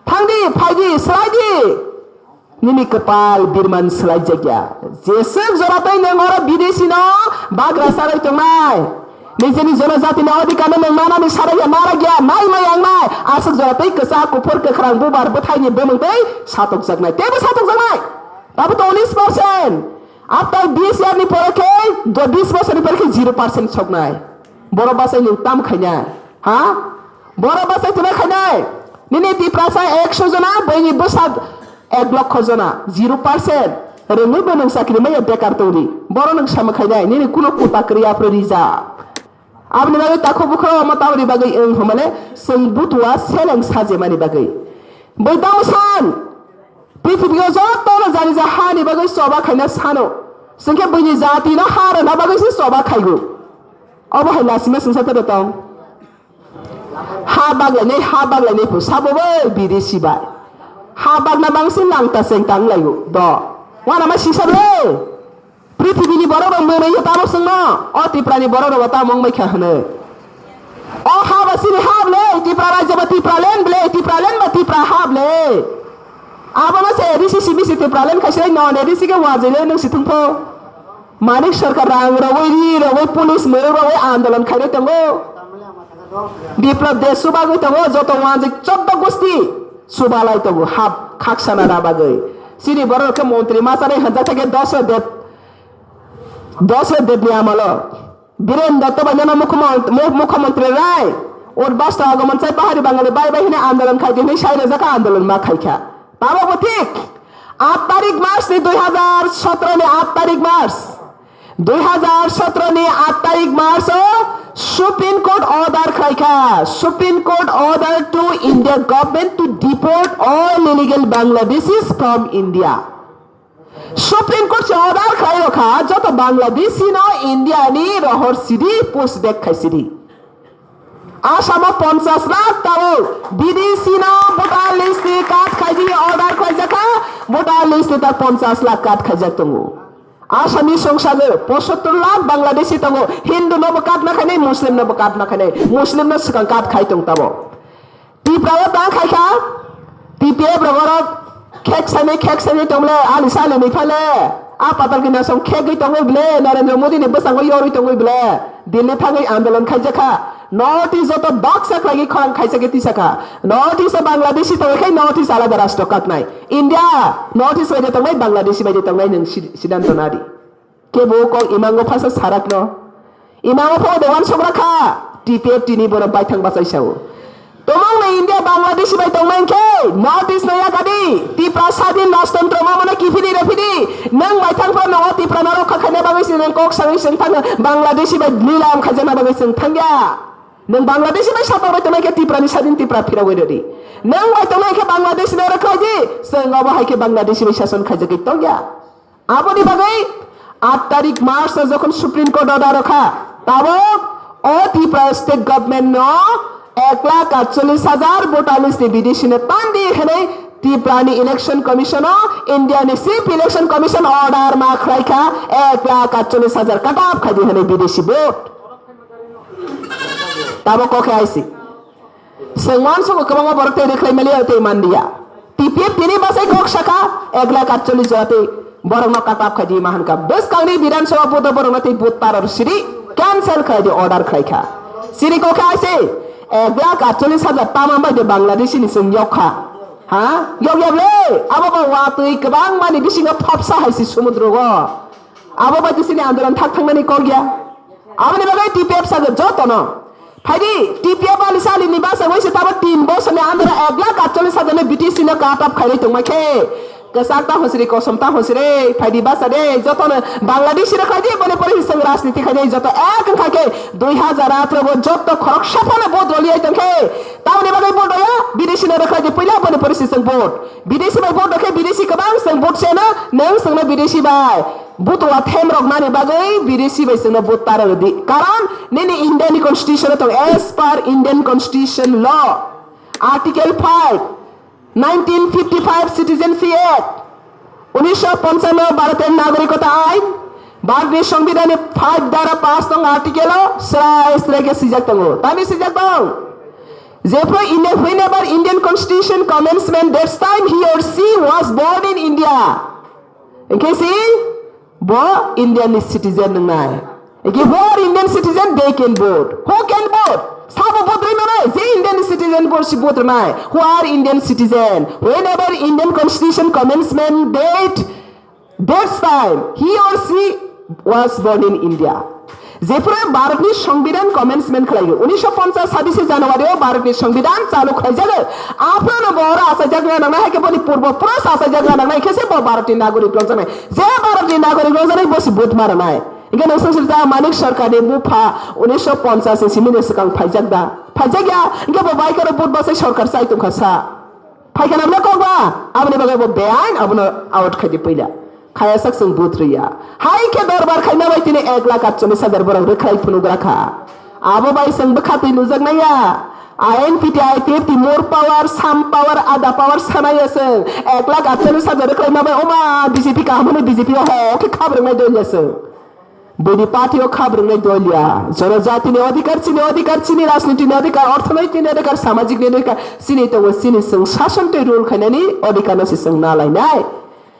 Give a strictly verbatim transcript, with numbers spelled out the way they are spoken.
Thangdi, phaidi, swlaidi. Nini kwpal birman swlaijakya. Jeswk jora tei nwng oro bidesi no bagra charwi tongnai. Nijini jonojatini odhikar no nwng manani saraiya, naragya, nai mai yangnai. Aswk jora tei kwchak, kuphur, kwkhrang, bubar, bwthaini bwmwng tei satokjaknai. Teibo satokjaknai. Abo to unis percent. After bis year ni pore khe, do bis bosor ni pore khe zero percent soknai. Borok bachai nwng tam khainai. Ha? Borok bachai tuna khainai. Nini Tiprasa ekso jona, boini bwsa ek lokho jona, zero percent. Rwngwi bo nwng chakri maya bekar tongdi. Borok nwng sama khainai, nini kuno kuta kwrwi aphuru rija. Aboni bagwi takhuk bukhuk omo tamoni bagwi wng hwnmale chwng butua seleng sajemani bagwi. Bwtang san, prithibi o jotono jani ja hani bagwi choba khaina sano. Chwng khe buini jati no ha rwna bagwi se choba khaigo. Obo hai lasima chwngsa tero tong. Ha baglainai, ha baglainai phu sabo bai bidesi bai. Ha bagna bangsi langta cheng tang laigo. Do. Wana ma sisa le. Prithibini borok rok mwnwi khe tamo chwngno. O Tiprani borok rok tamo wngbai kha hwnwi. O ha ba sini ha ble, Tipra rajya ba Tipraland ble, Tipraland ba Tipra ha ble. Abono se A D C, C B C Tipraland khai se non A D C khe wajwi le nwng si thung pho. Manik Sarkar rang rogwi, ri rogwi, police mwrwk rogwi andolon khainai tongo. Biplab Deb chubagwi tongo, joto wanjik choddo gosti chubalai tongo, hap khaksa nana bagwi. Chini borok khe montri machari hwnjak thai khe Dosra Deb, Dosra Debni amalo. Biren Dotto bai nono mukhomon-, mu-, mukhomontri rai. Ur basta agomon chai pahari Bangali bai bai hwnwi andolon khai di hwnwi sai rwjak kha, andolon ma khai kha. Tabok bo thik. Aat tarik March ni dui hazar sotro ni aat tarik March. Dui hazar sotro ni aat tarik March o Supreme Court order khlai kha. Supreme Court order to India government to deport all illegal Bangladeshis from India. Supreme Court se order khlai rw kha, joto Bangladeshi no India ni rohor sidi, post back khai sidi. Assam o ponchash lakh tabuk B D C no voter list ni cut khai di order khlaijak kha, voter list ni tak ponchash lakh cut khaijak tongo. Assam ni songsago posottor lakh Bangladeshi tongo, Hindu no bo cut ma khainai, Muslim no bo cut ma khainai, Muslim no swkang cut khai tong tabuk. Tipra o tang khai kha, T P F rok oro khek saimai, khek saimai tong le, ali sa ali ni pha le, a patal kina song khegwi tongwi ble, Narendra Modi ni bwskango yorwi tongwi ble, Delhi thangwi andolon khaijak kha. North East joto baksa khlaigwi khorang khaisa khe tisa kha. North East o Bangladeshi tongwi khai North East alada rashtra kaknai. India, North East bai de tongnai, Bangladeshi bai de tongnai nwng si-, sidanto nadi. Kebo kok imango phasa sarakno. Imango pho de uansuk rakha. T P F tini bono baithang bachai sao. Tomong na India Bangladeshi bai tongnai khe North East no yakadi. Tipra sadin rajtantro ma mano kiphidi rephidi. Nwng baithang phano nogo Tipra no rokha khaina bagwi se nwng kok sangwi se thang Bangladeshi bai nilam khaijana bagwi se thangya. Nwng Bangladeshi bai satok bai tongnai khe Tipra ni sadin Tipra phirogwi rwdi. Nwng bai tongnai khe Bangladeshi no rwkhlai di. Chwng obo hai khe Bangladeshi bai sason khaijagwi tongya. Aboni bagwi aat tarik March o jokhon Supreme Court order rokha, tabok o Tripura state government no ek lakh atchollish hajar voter list ni bidesi no tandi hwnwi Tripura ni Election Commission o India ni Chief Election Commission order ma khlai kha, ek lakh atchollish hajar cut off khai di hwnwi bidesi vote. Tabok kok hai si. Chwng uansukgo kwbangma borok tei rwkhlai maliya tei manliya. T P F tini bwsai kok sakha, ek lakh atchollish jora tei borokno cut off khai di ma hwn kha. Bwskangni Bidhan Sabha vote o borokno tei vote paror siri cancel khai di order khlai kha. Siri kok hai se, ek lakh atchollish hajar tama bai de Bangladeshi ni chwng yok kha. Ha? Yok ya ble? Abo ba watwi kwbangmani bisingo phopsa hai se sumudrogo. Abo bai tisini andolon thak thangnani kok ya. Aboni bagwi T P F sago jotono. Phaidi T P F ali sali ni basa wngwi se tabo tin bosor ni andolon ek lakh atchollish hajar ni B T C no cut off khairwi tongma khe. Kwchak ta hosiri kosom ta hosiri phaidi basa de jotono Bangladeshi rok khaidi boni pore hisang rajniti khaidi joto ek wngkha khe dui hazar atharo bo joto khorok saphano vote roli ai tongkhe. Tamoni bagwi vote roya bidesi no rwkhlai di puila boni pore se chwng vote. Bidesi bai vote rwkhe bidesi kwbang chwng vote seno nwng chwngno bidesi bai. Butwa them rok nani bagwi bidesi bai chwngno vote ta rw di. Karon nini India ni constitution o tong as per Indian constitution law. Article five, nineteen fifty-five Citizenship Act, unisho ponchanno Bharoter Nagorikota Ain, Bharatni Songbidanni five dhara paanch nong article o srai srai khe swijak tongo. Tami swijak tong? Jephru India, whenever Indian constitution commencement, that's time he or she was born in India. Hwnkhe si bo Indian ni citizen wngnai. Hwnkhe who are Indian citizen, they can vote. Who can vote? Sabo vote rwi manai, je Indian citizen bo si vote rwnai. Who are Indian citizen? Whenever Indian constitution commencement date, that's time he or she was born in India. Jephru Bharatni Songbidan commencement khlaio, unisho ponchas sabise January o Bharatni Songbidan chalu khlaijago. Aphuru no bo oro achaijak wngna nangnai, hai khe boni purbo purush achaijak wngna nangnai, khe se bo Bharatni nagorik rwjaknai. Je Bharatni nagorik rwjaknai, bo si vote ma rwnai. Hingke nang songsi ta Manik Sarkarni bupha unisho ponchas ni simi ni swkang phaijak da? Phaijak ya, hingke bo bai khe oro vote bwsai sarkar chai tongkha sa. Phaikha nabla kok ba, aboni bagwi bo beain abono out khaidi puila. Khaya sak chwng vote rwya. Hai khe dorbar khaima bai tini ek lakh atchallis hajar borok rwkhlai phunugra kha. Abo bai chwng bwkha twi nujak naiya. I N P T, I P F T, more power, some power, ada power sanaya chwng. Ek lakh atchallis hajar rwkhlai ma bai oma B J P kaham hwnwi B J P o ho khe khabrwngnai donya chwng. Bini party o khabrwngnai dolia. Jonojatini odhikar, chini odhikar, chini rajnitini odhikar, orthonoitini odhikar, samajikni odhikar, chini tongo chini chwng sason tei rule khainani odhikar no se chwng nalainai.